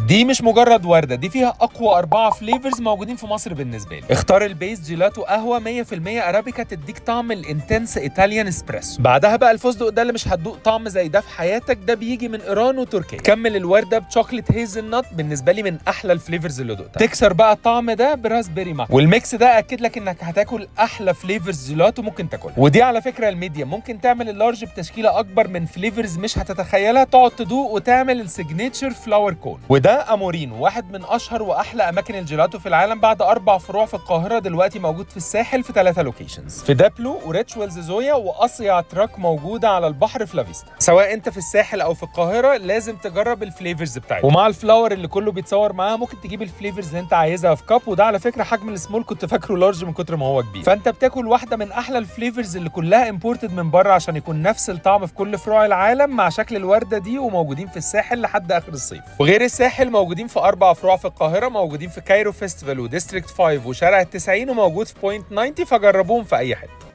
دي مش مجرد ورده، دي فيها اقوى 4 flavors موجودين في مصر بالنسبة لي. اختار ال base جيلاتو قهوة 100% ارابيكا تديك طعم ال intense Italian espresso. بعدها بقى الفستق ده اللي مش هتدوق طعم زي ده في حياتك، ده بيجي من ايران وتركيا. كمل الورده ب chocolate hazelnut، بالنسبة لي من احلى ال flavors اللي دقتها. تكسر بقى الطعم ده ب raspberry matcha، وال mix ده اكد لك انك هتاكل احلى flavors جيلاتو ممكن تاكلها. ودي على فكرة ال medium، ممكن تعمل ال large بتشكيله اكبر من flavors مش هتتخيلها، تقعد تدوق وتعمل ال signature flower cone. وده امورينو، واحد من اشهر واحلى اماكن الجيلاتو في العالم، بعد 4 فروع في القاهرة دلوقتي موجود في الساحل في 3 locations، في دابلو وريتشوالز زويا، واصيع truck موجودة على البحر في لافيستا. سواء انت في الساحل او في القاهرة لازم تجرب ال flavors بتاعتها. ومع ال flower اللي كله بيتصور معاها ممكن تجيب ال flavors اللي انت عايزها في cup. وده على فكرة حجم السمول كنت فاكره large من كتر ما هو كبير. فانت بتاكل واحدة من احلى ال flavors اللي كلها imported من بره عشان يكون نفس الطعم في كل فروع العالم مع شكل الورده دي، وموجودين في الساحل لحد اخر الصيف. وغير الساحل موجودين في 4 فروع في القاهرة، موجودين في Cairo Festival و District 5 وشارع 90، وموجود في Point 90، فجربوهم في اي حتة.